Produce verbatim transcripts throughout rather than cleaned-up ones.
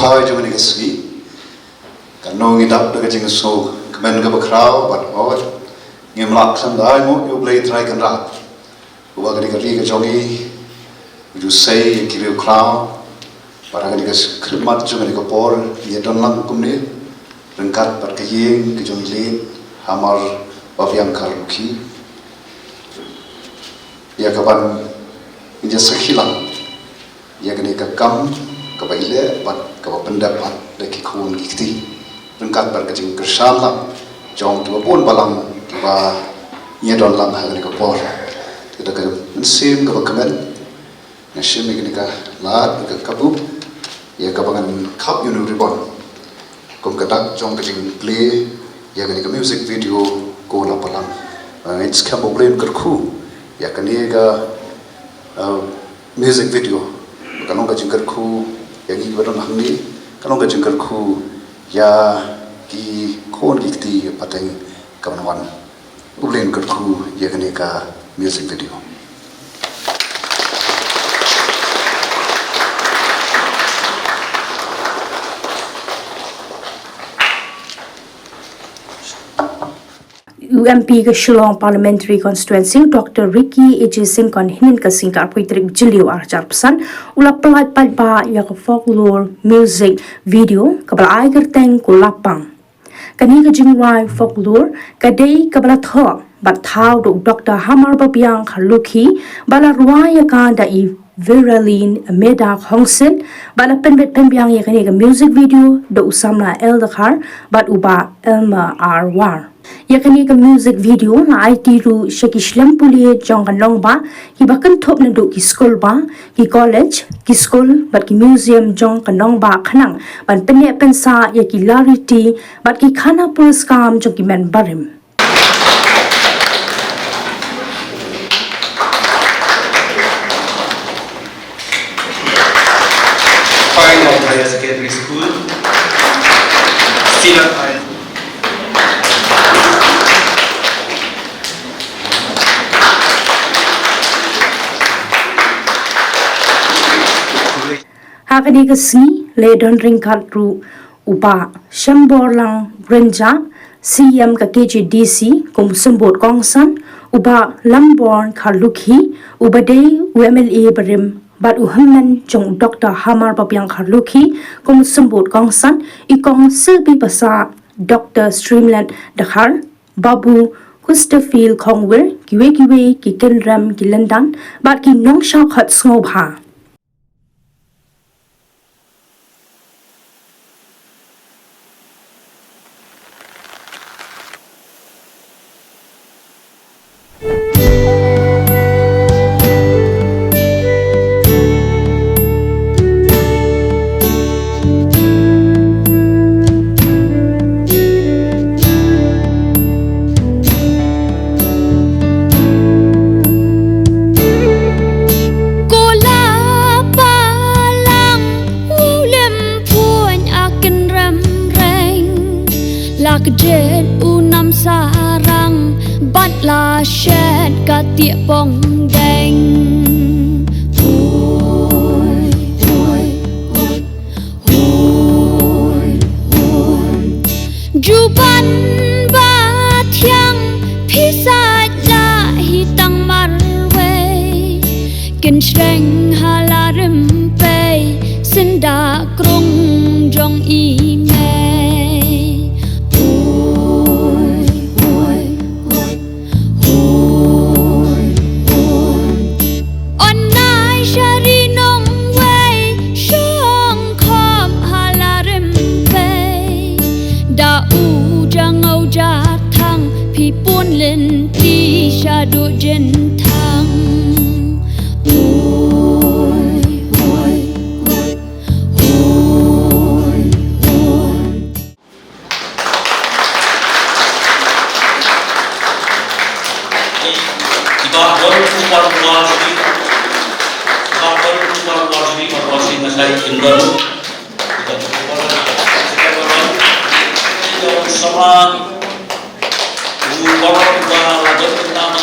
Hoi jong kane ka sngi. Kan nong ngi dap da ka jingsngew kmen kaba khraw bad hoi. Ngim lah khlem da ai nguh ïa U Blei Trai Kynrad. Uba kane ka ri ka jong ngi u ju sei ïa ki riewkhraw. Bad ha kane ka khyllipmat jong kane ka por ngi don lang kumne ryngkat bad ka ïing ka jong i late Hamar Babiang Kharlukhi. Ïa kaban ngin ïa sakhi lang ïa kane ka kam kaba i leh bad kaba pyndep bad da ki khun ki kti ryngkat bad ka jingkyrshan lang jong kiba bun balang kiba ngi don lang ha kane ka por. Te da ka mynsiem kaba kmen nga shim ïa kane ka lad ka kabu ïa kaba ngan khap ïa une u ribbon. Kum ka dak jong ka jingplie ïa kane ka music video ko la palang. Ngin skhem ba U Blei un kyrkhu ïa kane ka uh, music video. Ka long ka jingkyrkhu ïa ngi kiba don hangne, ka long ka jingkyrkhu ïa ki khun ki kti pateng ka ban wan. U Blei un kyrkhu ïa kane ka music video. U M P ka Shillong Parliamentary Constituency, Doctor Ricky A J Syngkon, hynnin ka sngi ka arphew tarik Jylliew arhajar arphew san, u la pyllait paidbah ïa ka folklore music video kaba la ai kyrteng Ko Lapang. Kane ka jingrwai folklore ka dei kaba la thoh bad thaw da u Doctor Hamar Babiang Kharlukhi, ba la rwai ïa ka da i Veralyn Ameda Hongsit, bad la pynbit pynbiang ïa kane ka music video da u samla L Dkhar bad u Bah Elmer R War. Ïa kane ka music video la aiti ruh sha ki shlem pule jong ka nongbah, kiba kynthup naduh ki skul bah, ki college, ki skul bad ki museum jong ka nongbah khnang ban pynneh pynsah ïa ki lariti bad ki khana puriskam jong ki men barim. Final Higher Secondary School, Synod High. Ha kane ka sngi la don ryngkat ruh u Bah Shemborlang Rynjah, C E M ka K J D C, kum u symbud kongsan, u Bah Lamborn Kharlukhi, uba dei u M L A barim, bad u hynmen jong u Doctor Hamar Babiang Kharlukhi, kum u symbud kongsan, i Kong Selby Passah, Doctor Streamlet Dkhar, Babu Kustafield Khongwir, kiwei kiwei ki kynrem ki lyndan, bad ki nongshah khot sngewbha. Ko la palang u lem phuin a kynrem reng, la kjit u nam sarang, bad la shet ka tieh pong deng. Hui, hui, hui. Hui, hui. Juban ba thiang phi sait da hi tang marwei. Kin shreng ha la rympei, synda krung jong i mei. Hui, hui, hui. Hui, hui. On nai sha ri nongwei, shong khop ha la rympei. Da u jangau jathang, phi pun lynti shaduh jynthang. Hui, hui, hui. Hui, hui. Kiba don u paralok jong ngi, kiba don u paralok jong ngi, paralok jong ngi, nga sa ïa kin don. Kiba don u paralok, kiba don, kiba don sama, u paralok uba la don u nama.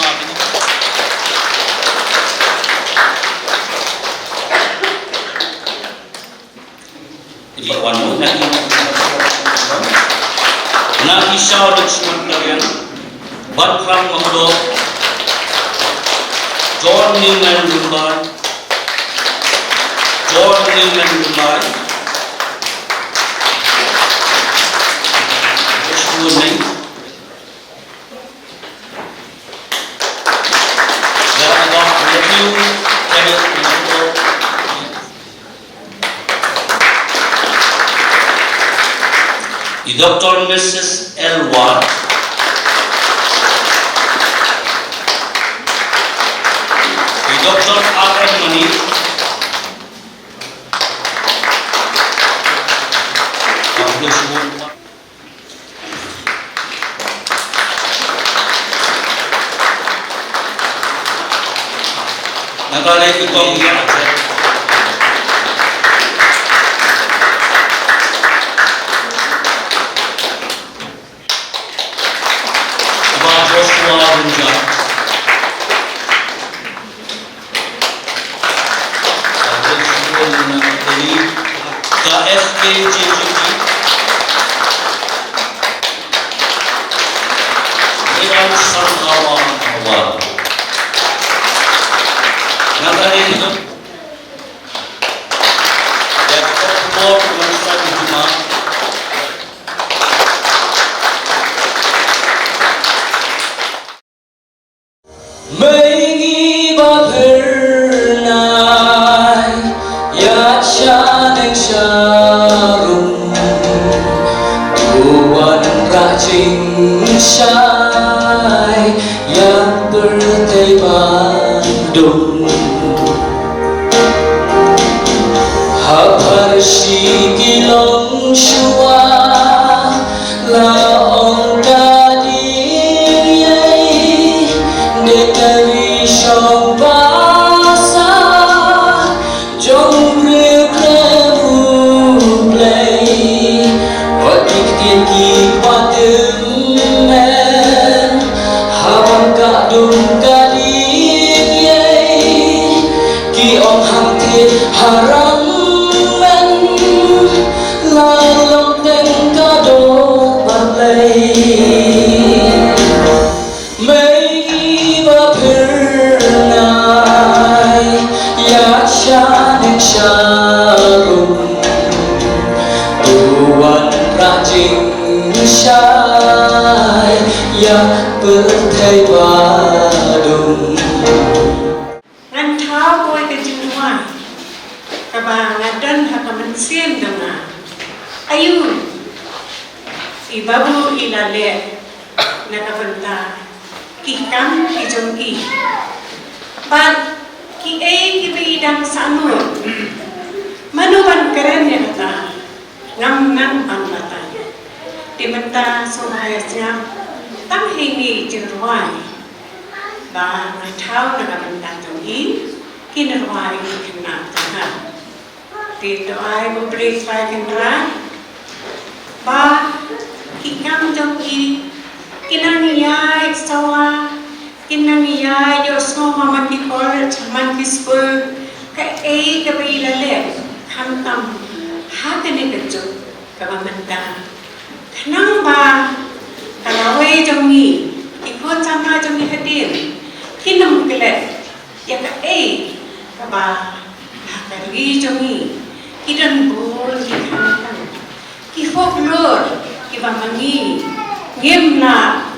Kiba wan. Batram Mahdo, John Newman Lumbai, John Newman Lumbai, Joshua Neng, Rabbi Matthew Kenneth Mahdo, Doctor Missus L Ward, Doctor R M Mani, Doctor Shimon. Natalie Kutong ya. Ba Joshua Runjak. Ka F K J J P. Medan Sangkawa Awal. Natalie Kutong. Mei ngi ba phyrnai, ïa sha neng sha rum. To wan rah jingshai, ïa pyrthei ba dum. Ha pharshi ki longshuwa, la ong ka ding ei, dei ka ri shong basa, jong briew khlem U Blei. Wat ki ktien kiba tymmen, ha bang ka dum ka ding ei, ki ong hangtei ha rang men, la long teng ka dorbar Blei. Mei ngi ba phyrnai, ïa sha neng sha rum. To wan rah jingshai, ïa pyrthei ba dum. Ngan thaw kawei ka jingrwai kaba nga don ha ka mynsiem jong nga. Aïu i babu i la leh na ka bynta ki kam ki jong i, bad kiei kiba i dang sangeh? Mano ban kren ïa kata? Ngam nang ban batai. Te mynta sngewbha ïa sngap tang heini i jingrwai ba nga thaw na ka bynta jong i, kin rwai ki khynnah jong nga. Te to ai ba U Blei Trai Kynrad ba ki kam jong i kin nang ïai sawa, kin nang ïai ïohsngew man ki college, man ki skul, kaei kaba i la leh, khamtam ha kane ka juk kaba mynta. Khnang ba ka lawei jong ngi, ki khun samla jong ngi hadien, kin ym klet ïa kaei kaba ha ka ri jong ngi ki don bun ki khamtam, ki folklore kiba ma ngi ngim lah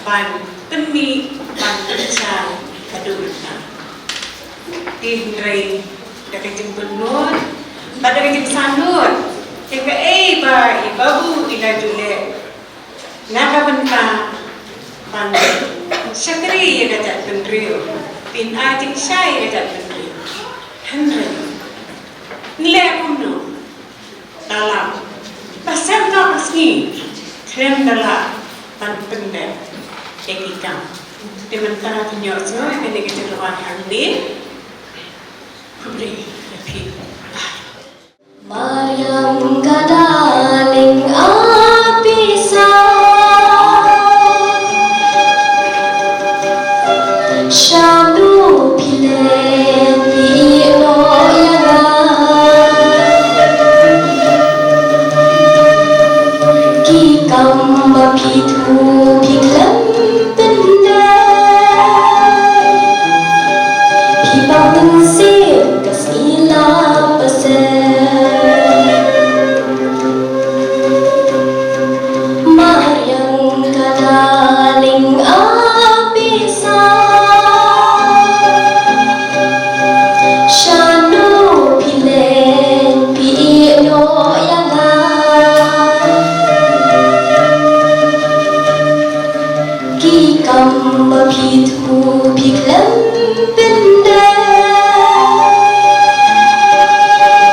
ban pynmih, ban pynshai haduh mynta. Te hynrei da ka jingpynlut bad da ka jingsangeh ïa kaei ba i babu i la ju leh na ka bynta ban shakri ïa ka jaitbynriew, ban ai jingshai ïa ka jaitbynriew. Hynrei ngi leh kumno? Dalam ba sem ka sngi khlem da lah ban pyndep ïa ki kam. Te mynta to ïohsngew ïa kane ka jingrwai hangne. Khublei ïa phi. Mariang ka darling a pisa. Shano phi leh phi ïoh ïa nga. Ki kam ba phi thu phi khlem pyn Phi thmu phi khlem pyndep,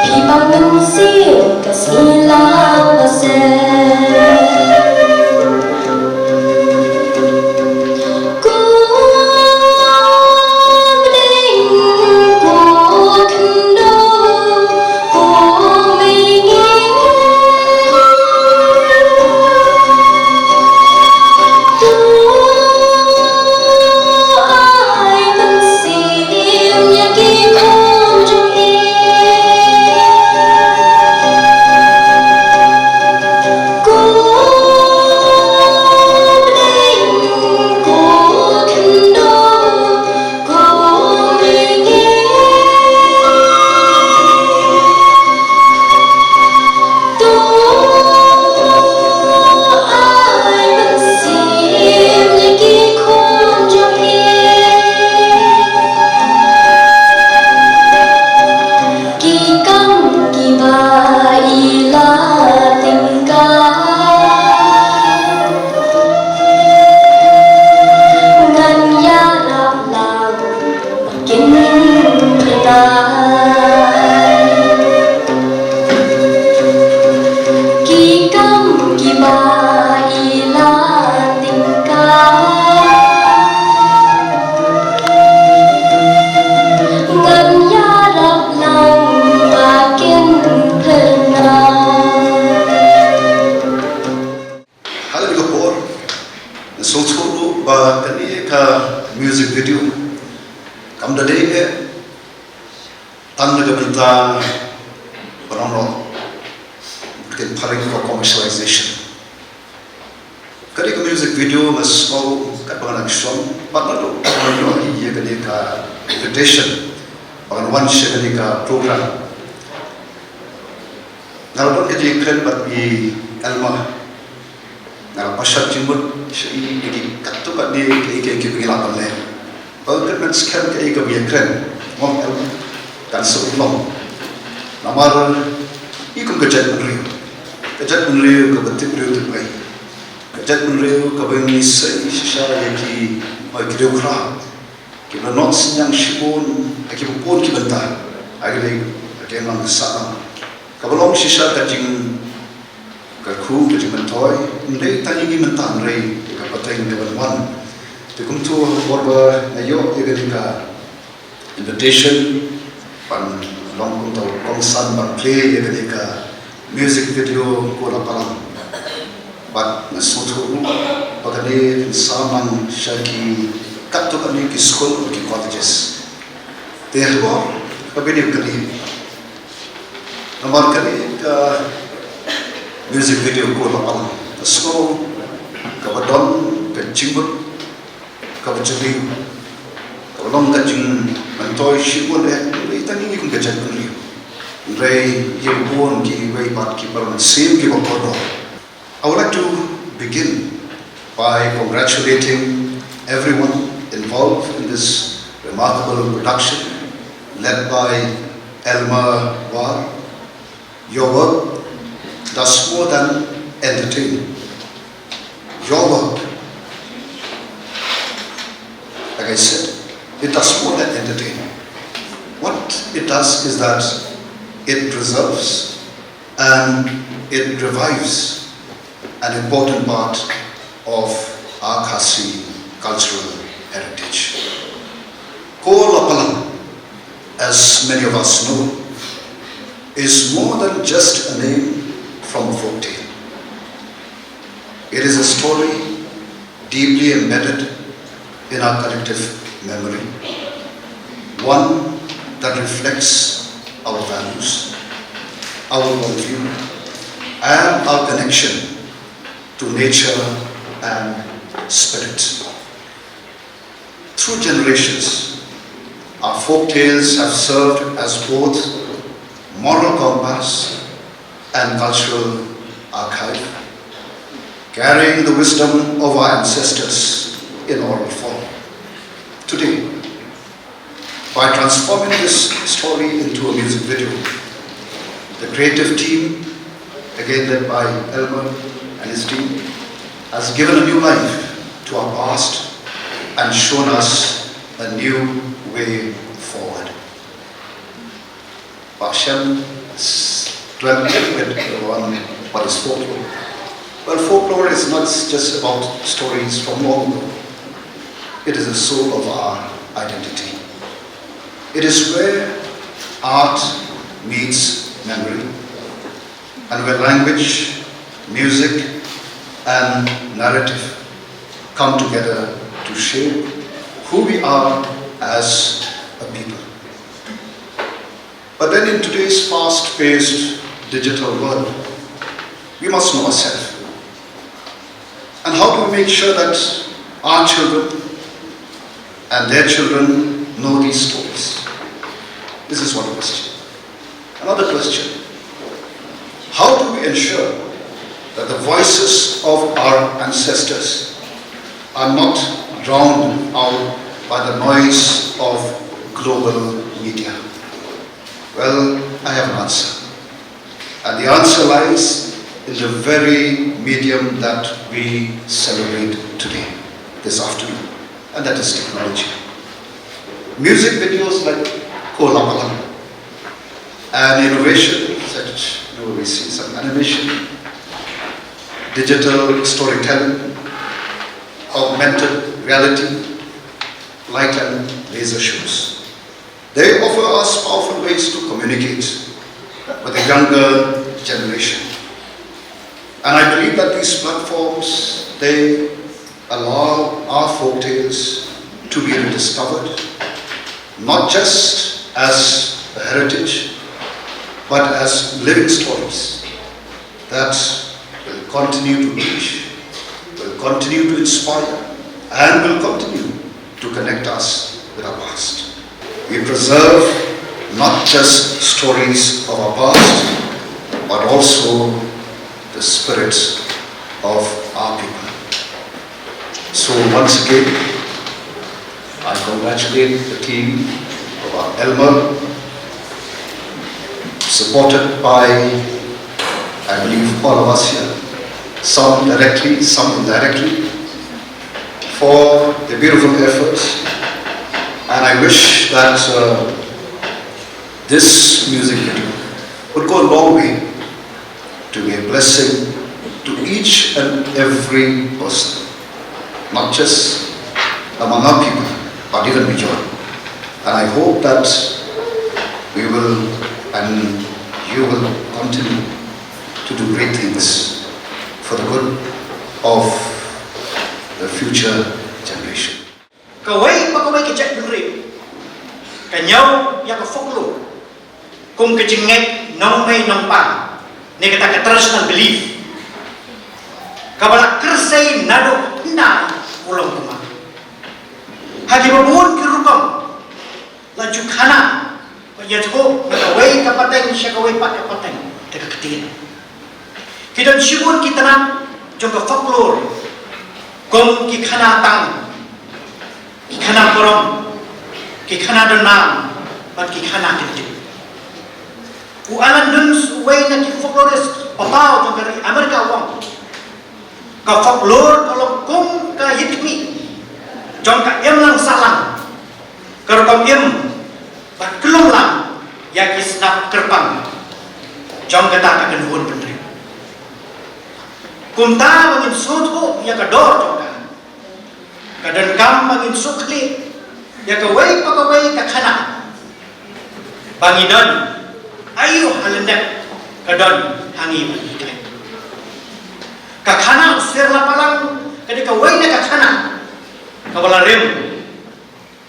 phi pang mynsiem ka sngi lang ba seh. Ko bdeng ko khyndew ko mihngi. To ai mynsiem ïa ki khun jong i. Ko bdeng ko khyndew ko mihngi. To ai mynsiem ïa ki khun jong i. Ki kam kiba i la tyngkhuh, ngan ïarap lang kin pynai. Ki kam kiba i la tyngkhuh, ngan ïarap lang ba kin pynai. Ha kane ka por, nga sngewthuh ruh ba kane ka music video kam da dei eh tang na ka bynta ban ong noh, ka ktien phareng ka commercialization. Kane ka music video nga sngew katba nga dang shong, bad naduh katba nga ïoh ïa kane ka invitation ba ngan wan sha kane ka program, nga la don ka jingkren bad i Elma. Nga la pynshai jingmut sha i ïa ki katto katne kiei kiei kiba ngi lah ban leh. Ba ngan kren skhem kaei kaba ngi ïakren. Mo Elma, kan sa u long. Namar i kum ka jaitbynriew, ka jaitbynriew kaba tip briew tip Blei, ka jaitbynriew kaba ngi sei shisha ïa ki, ïa ki riewkhraw kiba la noh synñiang shibun ha kiba bun ki bynta ha kane ka imlang ka sahlang, kaba long shisha ka jingkyrkhu, ka jingmyntoi, ym dei tang ïa ngi mynta hynrei ïa ka pateng kaban wan. Te kumta ha ka por ba nga ïoh ïa kane ka invitation ban long kumta u kongsan ban plie ïa kane ka music video Ko La Palang. Bad nga sngewthuh ruh ba kane kan sa mang sha ki katto katne ki skul bad ki colleges. Te halor ka video kane, namar kane ka music video Ko La Palang, nga sngew kaba don ka jingmut kaba jylliew, kaba long ka jingmyntoi shibun eh, ym dei tang ïa ngi kum ka jaitbynriew, hynrei ïa bun kiwei pat ki para mynsiem kiba kordor. I would like to begin by congratulating everyone involved in this remarkable production led by Elma War. Your work does more than entertain. Your work, like I said, it does more than entertain. What it does is that it preserves and it revives an important part of our Khasi cultural heritage. Ko La Palang, as many of us know, is more than just a name from a folktale. It is a story deeply embedded in our collective memory, one that reflects our values, our worldview, and our connection to nature and spirit. Through generations, our folk tales have served as both moral compass and cultural archive, carrying the wisdom of our ancestors in oral form. Today, by transforming this story into a music video, the creative team, again led by Elmer and his team, has given a new life to our past and shown us a new way forward. Bah Shem, s- dwell a little bit on what is folklore. Well, folklore is not just about stories from long ago. It is the soul of our identity. It is where art meets memory, and where language, music, and narrative come together to shape who we are as a people. But then, in today's fast-paced digital world, we must know ourselves. And how do we make sure that our children and their children know these stories? This is one question. Another question: how do we ensure that the voices of our ancestors are not drowned out by the noise of global media? Well, I have an answer. And the answer lies in the very medium that we celebrate today, this afternoon, and that is technology. Music videos like Ko Lapalang, an innovation such, you know, we see some animation, digital storytelling, augmented reality, light and laser shows. They offer us powerful ways to communicate with the younger generation. And I believe that these platforms, they allow our folktales to be rediscovered, not just as a heritage, but as living stories that will continue to reach, will continue to inspire, and will continue to connect us with our past. We preserve not just stories of our past, but also the spirit of our people. So once again, I congratulate the team of our Elmer, supported by, I believe, all of us here, some directly, some indirectly, for the beautiful efforts. And I wish that uh, this music video would go a long way to be a blessing to each and every person, not just among our people, but even beyond. And I hope that we will and you will continue to do great things for the good of the future generation. Kawei pa kawei ka jaitbynriew ka ñiew ïa ka folklore kum ka jingngeit nongmei nongpa, ne kata ka traditional belief kaba la kyrsiew naduh hynda u long kumar. Ha kiba bun ki rukom la ju khana ba ïathuh na kawei ka pateng sha kawei pat ka pateng da ka ktien. Ki don shibun ki tnat jong ka folklore kum ki khana tang, ki khana parom, ki khana donnam bad ki khana kynjut. U Alan Dunns, uwei na ki folklorist papaw jong ka ri Amerika, u ong ka folklore ka long kum ka ïit khmih jong ka imlang sahlang, ka rukom im bad kyllum lang ïa ki sdang kyrpang jong kata ka kynhun bynriew. Kumta ba ngin sngewthuh ïa ka dor jong ka, ka donkam ba ngin sngewkhlieh ïa kawei pa kawei ka khana ba ngi don aïu ha lyndet ka don ha ngi ba ngi kren. Ka khana u Sir Lapalang ka dei kawei na ka khana kaba la rim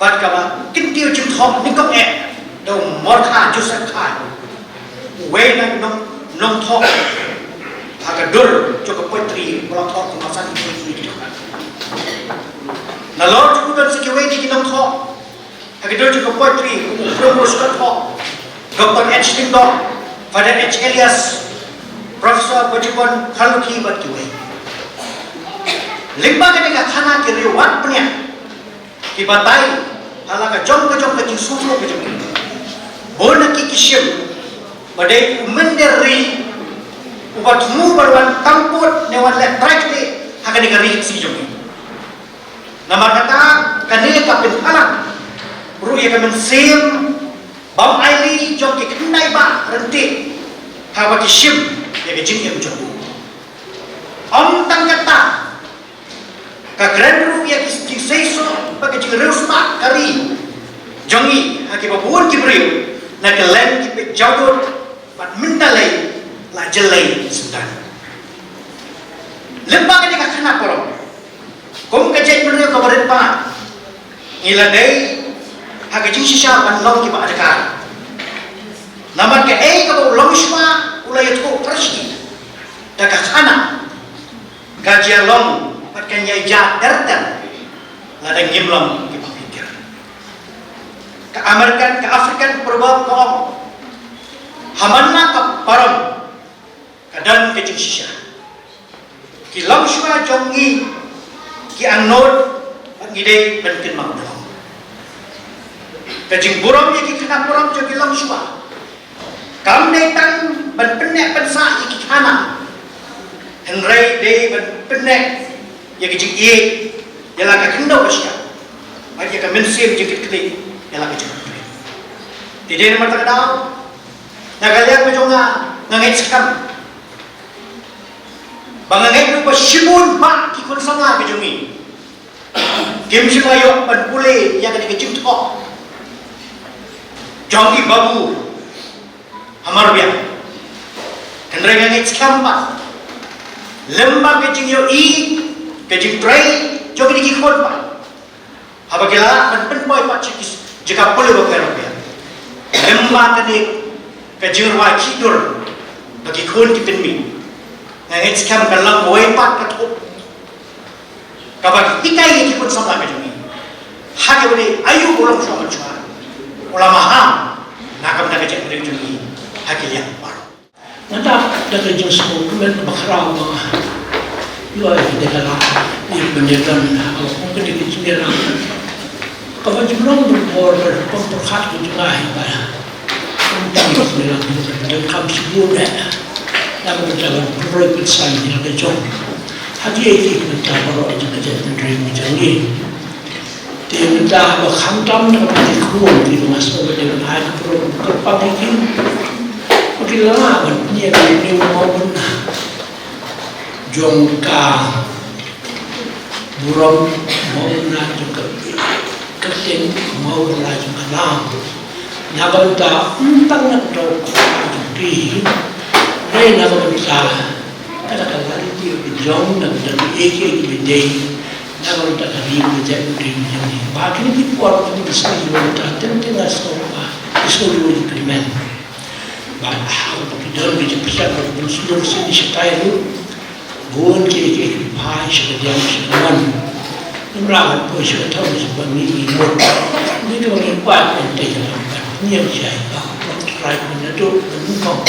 bad kaba kyntiew jingthoh nyngkong eh da u Morkha Joseph Khai, uwei na nong nongthoh ha ka dur jong ka poetry ba la thoh kum ka san ki poetry ki thoh. Nalor jong u don sa kiwei de ki nongthoh ha ka dur jong ka poetry kum u Primrose Katphoh, Doctor H Lyngdoh, Father H Elias, Professor Bajibon Kharlukhi bad kiwei. Lyngba kane ka khana ki riew wat bniah ki batai ha la ka jong ka jong ka jingsngewthuh ka jong ki. Bun na ki ki shim ba dei u mynder ri uba thmu ban wan tam pud ne wan leh trai kti ha kane ka ri Khasi jong ngi. Namar kata ka pynpaw lang ruh ïa ka mynsiem bym ailad jong ki khyndai bah ryntih haba ki shim ïa ka jingim jong u. Ym tang katta, ka kren ruh ïa ki jingseisoh bad ka jingriewspah ka ri jong ngi ha kiba bun ki briew na kylleng ki pyrthei jong ngi. Bad mynta lei la jyllei sdang. Lem bad kane ka khana parom, kum ka jaitbynriew kaba rit palat, ngi la dei ha ka jingshisha ban long kiba adkar. Namar kaei kaba u longshuwa u la ïathuh pyrshah da ka khana, ka jia long bad kan ïai jia ter ter lada ngim long kiba pyrkhat. Ka American, ka African proverb ka ong, ha man la ka parom ka don ka jingshisha. Ki longshuwa jong ngi ki angnud bad ngi dei ban kynmaw da ka jingburom ïa ki khana parom jong ki longshuwa. Kam dei tang ban pynneh pynsah ïa ki khana, hynrei dei ban pynneh ïa ka jingïeit ïa la ka khyndew ka shyiap bad ïa ka mynsiem jingkitkhlieh ïa la ka jingkitkhlieh. Te dei namar kata ka daw, na ka liang ka jong nga, nga ngeit skhem ba nga ngeit ruh ba shibun bah ki khun samla ka jong ngi kim shym la ïoh ban pule ïa kane ka jingthoh jong ki babu ha mar biang. Hynrei nga ngeit skhem ba lem bad ka jingïohi, ka jingtrei jong kine ki khun ba haba ki lah ban pynpoi pat sha ki jaka pule bapher bapher, lem bad kane ka jingrwai khih dur ba ki khun ki pynmih, nga ngeit skhem kan long kawei pat ka thup kaba hikai ïa ki khun samla ka jong ngi ha kaba dei aïu u longshuwa manshuwa u la maham na ka bynta ka jaitbynriew jong ngi ha ki liang baroh. Nga dap da ka jingsngewkmen kaba khraw ba nga ïoh ïa ka lad ïa ka bynta ban ha ka kum ka dei ka jingïarap kaba ju long bun por ba pyrkhat ka jong nga hi ba kum ka jingïarap ka jong ka kam shibun eh. Nga ba ka jalan pynroi pynsan ïa ka jong ha ki ei ki bynta baroh ïa ka jaitbynriew jong ngi. Te mynta ba khamtam na ka bynta ki khun ki, nga sngew ba dei ban ai ka burom kyrpang ïa ki ba ki lah ban pynïeng ïa une u mawbynna jong ka burom, mawbynna jong ka kyrteng, mawbynna jong ka nam. Na ka bynta ym tang na ka bynta u kpa jong ki, hynrei na ka bynta ka da ka lad ïa ki jong na ka bynta kiei kiei kiba dei na ka bynta ka ri, ka jaitbynriew jong ngi. Ba kine ki por kine ki sngi ki long, teng teng nga sngew ba ki sngew ruh ki kyrmen. Ba ha kaba ki don ki jingpyrshah ba ki don shlur sini shatai ruh, bun kiei kiei ki phai sha ka diang sha ka mon. Ngim lah ban poi sha ka thaw sha ba ngi ngi mut. Ngi kaba ngi kwah ban tei ka long ban pynïeng shai ba ka trai ban naduh ban nyngkong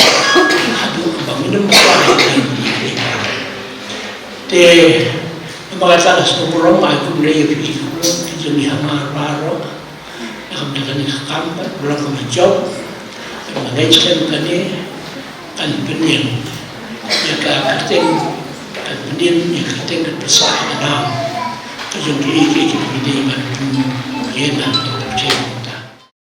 haduh ba ngin ym kwah ban tei. Te namar kata ka sngewburom ai khublei ïa phi ki khun ki jong ngi ha Mawbynna baroh. Ka kam, kane ka kam bad ka long kaba jop. Bad nga ngeit skhem kane kan pynïeng ïa ka kyrteng, kan pynïeng ïa ka kyrteng, kan pynsah ïa ka nam ka jong kiei kiei kiba ngi dei ban pynïeng ha ka kyrteng.